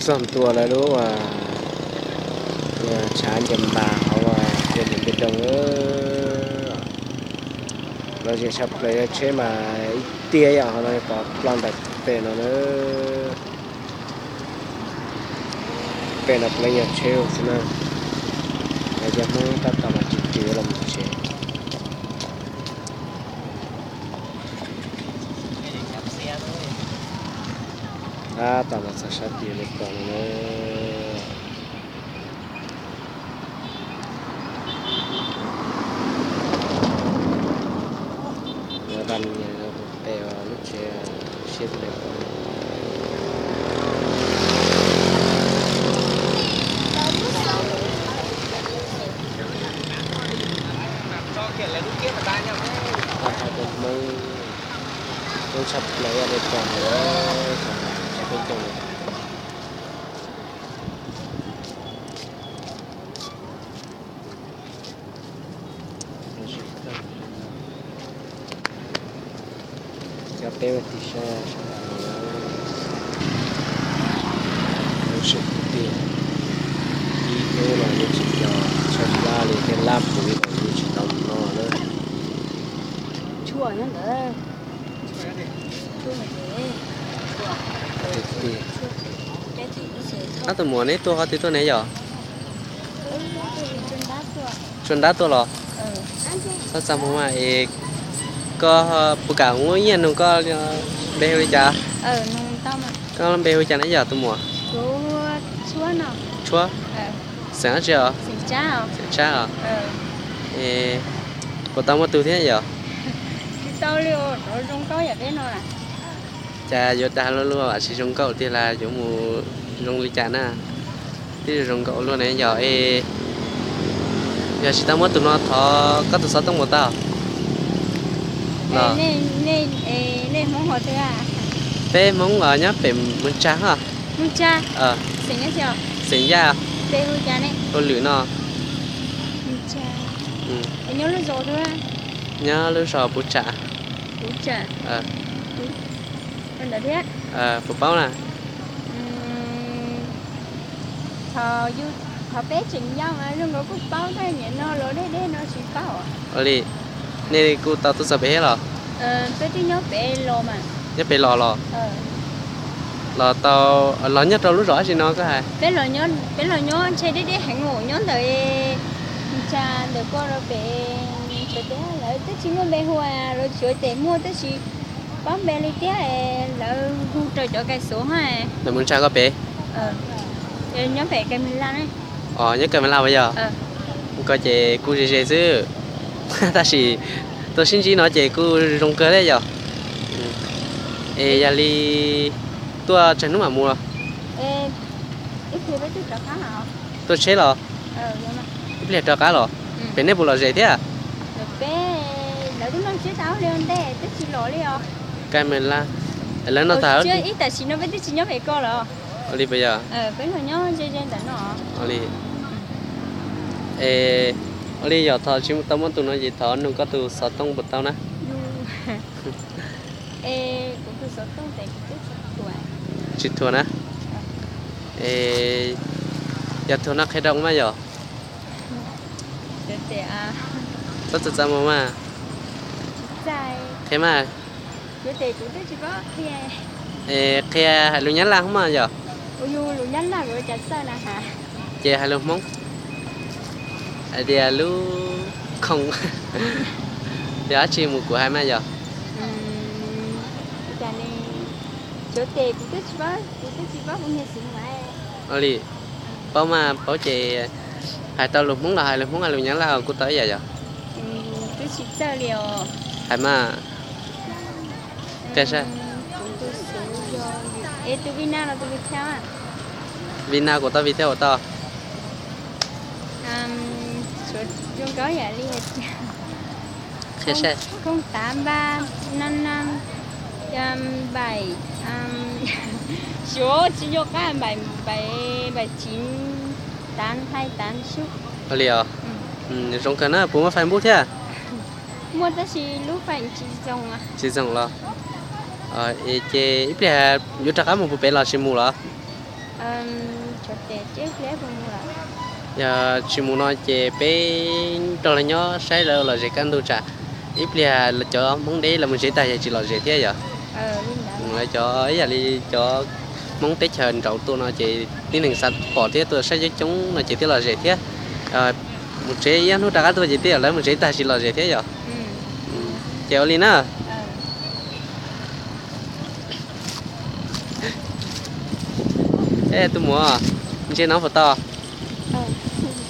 Txog ntua lawv lub tshav ncaws mas hauv tiaj npia doog. Lom zem tshaj plaws, tsheb mas ib tiag yom, hauv no pov ploj ntais pem no na. Pem no puav leej yog tsheb xwb na. Cov Hmoob tab tom mas tsis tsis los mus tsev. Tab tom los txog sab tid li pom no na. Vaj nias pem lub tsev siab li pom. Hmoob, Hmoob tshaj plaws li pom no, cov peb caug no. Cov peb mus tim sab sab nrad no na. Lub sij hawm tiag, ib hnub no yeej tsis nco tshaib plab li, tej lab puv no yeej tsis tau mus no na. Ab, tus muam, neb tuaj qhov twg tuaj ne yom? Tsuas nrab tuaj los? Txhob txaj muag mas es koj puas kam muab nyiaj nug koj npe hu li cas? Koj npe hu li cas na yom tus muam? Tshuab. Xeem dab tsi os? Xeem Tsab os. Es puas tau muaj tus thiab yom? Cas yuav dag luaj luaj, tsis zoo nkauj tiag las yuav mus zoo li cas na? Twb zoo nkauj luaj ne yom. Es yog tsis tau muab tus no thov koj tus xov tooj puas tau? Los, peb Hmoob os nyob pem Moos Tsag hos. Xeem Yaj, hu Lwm no. Nyob lub zos Puv Tsam. Puas paub na? Thaum peb tseem yau mas zoo nkaus kuj paub, tab nim no los deb deb no tsis paub. Ua li, nej kuj tau tuaj txog pem thiab los? Nyob pem los los? Los tau, los nyob rau lub zos dab tsi no koj hais? Peb los nyob ntshe deb deb heev, nyob ntawm Moos Tsag ntawm ko rau pem, lawv twb tsis muaj npe hu, lawv tsuas tias muaj tab sis paub npe li thiab, lawv hu rau cov kais xov hab. Ntawm Moos Tsag ko pem? Nyob pem Kais Mes Laj. Os, nyob Kais Mes Laj puas yog? Ko ces kuj ze ze xwb, tab sis tuaj sib ntsib no ces kuj zoo kawg thiab yom. Es yog li tuaj tsawg hnub mam mus? Tuaj tsheb los? Ib pliag rov qab los? Pem nej puas lom zem thiab? Kais Mes Laj, lawv no tag ib tam sim no peb twb tsis nyob pem ko los? Ua li puas yog? Ua li, es ua li yog thov tsis tau muab tus no ces thov nug koj tus xov tooj puas tau na? Tsis thuam na. Es yog thuam no qhia rau maj yom? Txhob txaj txaj muag mas. Qhia mas. Qhia hais lus Nyab Laj hov mas yom? Ces hais lus Hmoob. Hais tias lub khoom, yog dab tsi mus kuv hais mas yom? Ua li, paub mas paub ces hais tau lus Hmoob los hais lus Hmoob, hais lus Nyab Laj kuj tau ib yam yom? Hais mas. Qhia saib. Vina kuv tau Viettel ua tau. Qhia saib. Ua li os. Zoo kawg na, puas muaj Facebook thiab? Tsis zoo los? Ces ib pliag yuav rov qab mus puag pem los tsis mus los? Yog tsis mus no ces peb nrog lawv nyob saib lawv lom zem kaj ntug tsam ib pliag cov Hmoob deb lawv mus tsev tag yog tsis lom zem thiab yog. Lawv cov ib yam li cov Hmoob teb chaws nraud tuaj no ces tib neeg xav pom thiab tuaj saib coob coob no ces thiaj lom zem thiab. Mus tsev ib hnub rov qab tuaj ces thiaj lawv mus tsev tag tsis lom zem thiab yog. Ces ua li na. Tus muam, ntsej no puas tau?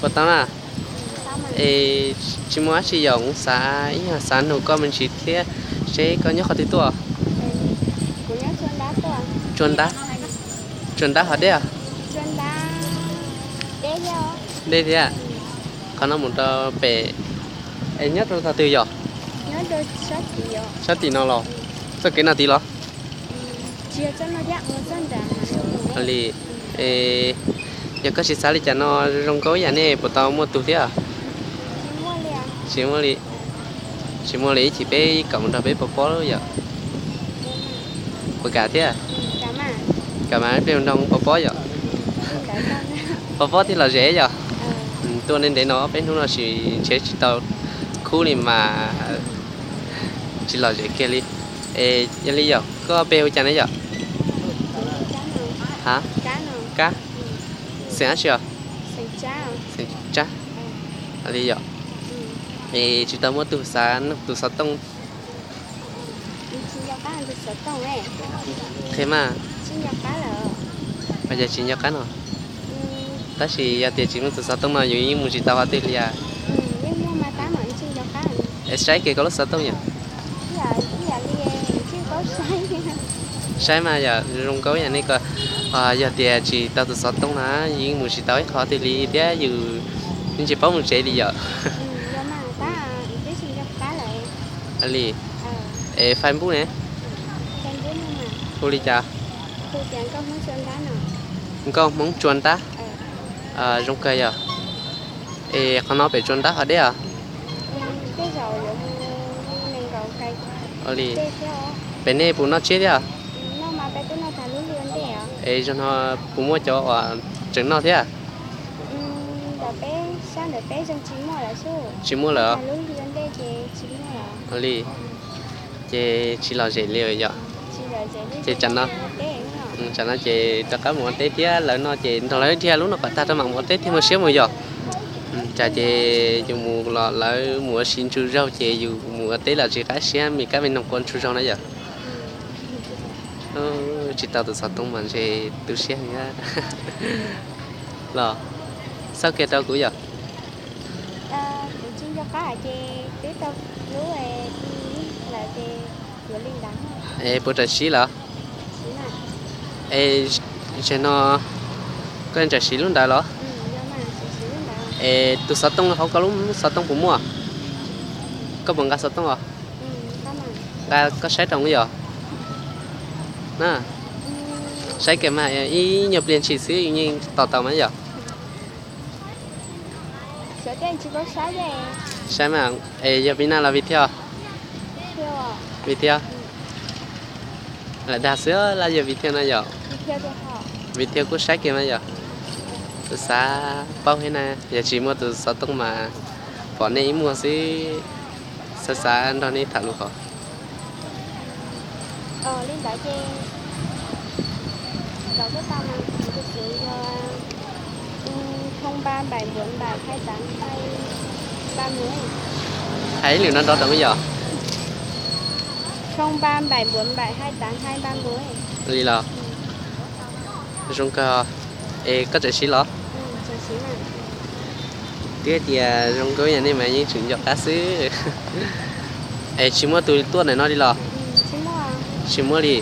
Puas tau na? Es tsis muaj dab tsi yog kuv xav ib yam xav nug koj me ntsis thiab seb koj nyob qhov twg tuaj? Tsuas ntab, tsuas ntab hov deb? Deb thiab. Qhov no mus rau pem, es nyob rau tog twg yog? Sab tim no los? Txoj kev no tid los? Li, yog koj tsis xav li cas no zoo nkauj yam nej puas tau muaj tus thiab? Tsis muaj li, tsis muaj li, ib chim peb ib kom mus nrog peb pov pob yom. Puas kam thiab? Kam mas ib pliag nrog pov pob yom. Pov pob thiaj lom zem yom. Tuaj ntev ntev no peb hnub no tsis ntshe tsis tau khub li mas tsis lom zem kiag li. Es yog li yom koj peb hu cas ne yom? Ha, Kab. Xeem dab tsi os? Xeem Tsab. Li yom. Es tsis tau muaj tus xav nug tus xov tooj thiab mas. Yog tsis nco qab no, tab sis yog tias tsis muaj tus xov tooj no yus yeej mus tsis tau qhov twg li as. Es saib kiag koj lub xov tooj yom. Saib mas yom, zoo nkauj yam nej ko. Yog tias tsis tau tus xov tooj na yeej mus tsis tau ib qhov twg li thiab yus yeej tsis paub mus tsev li yom. Li, es Facebook ne? Hu li cas? Nkauj Hmoob Tsua Ntab. Zoo kawg yog. Es qhov no pem Tsua Ntab hov deb os? Li, pem nej puas noj tsiab thiab? Es zaum no puas muaj cov uas tseem noj thiab? Tsis muaj lawm. Li, ces tsis lom zem li yom. Ces tsam no, tsam no ces rov qab mus ua teb thiab, lawv no ces nrog lawv dhia lub no kom tag rau mam mus ua teb thiab mus siab mus yos. Tsam ces yus mus los lawv mus ua si ntsuj zaug ces yus mus ua teb los tsis qab siab, me kab me noog qua ntsuj zaug na yom. Tsis tau tus xov tooj mas ntshe tu siab heev los. Xauj kiag rau kuv yom. Es puas tseem siv lawm? Es zaum no koj tseem siv lub ntawd los? Es tus xov tooj hauv koj lub xov tooj puas muaj? Koj puas nqa xov tooj os? Nqa koj saib rau yom. Na, saib kiag mas ib nyuag pliag ntshis xwb yeej tos tau mas yom. Saib mas, es yog Vib Naj los Vib Thiab? Vib Thiab. Lam dag xwb laj yog Vib Thiab no yom. Vib Thiab kuj saib kiag mas yom. Tus xav paub thiab na, yog tsis muaj tus xov tooj mas pom nej ib muag xwb, xav xav nrog nej tham lus hov. Hais ib lwm no nrov rau yom. Li los? Zoo kawg. Es koj tseem siv los? Twb tias zoo nkauj yam nej mas yeej tseem nco qab xwb. Es tsis muaj tus tuaj ntawm no li los? Tsis muaj li.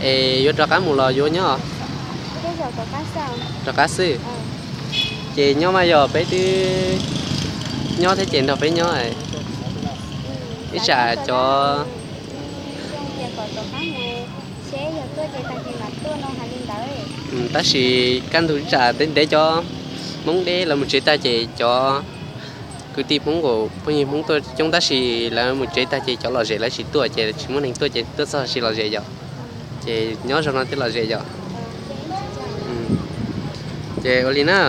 Es yuav rov qab mus los yuav nyob? Rov qab xwb. Ces nyob mas yog peb twb nyob thiab ces nrog peb nyob. Ib tsam cov tab sis kaj ntug ib tsam ntev ntev cov Hmoob deb lawv mus tsev tag ces cov kwv tij Hmoob nkaus phooj ywg Hmoob tuaj coob tab sis lawv mus tsev tag ces cov lom zem lawv tsis tuaj ces tsis muaj neeg tuaj ces tuaj txog tsis lom zem yom. Ces nyob zoo no thiaj lom zem yom. Ces ua li na,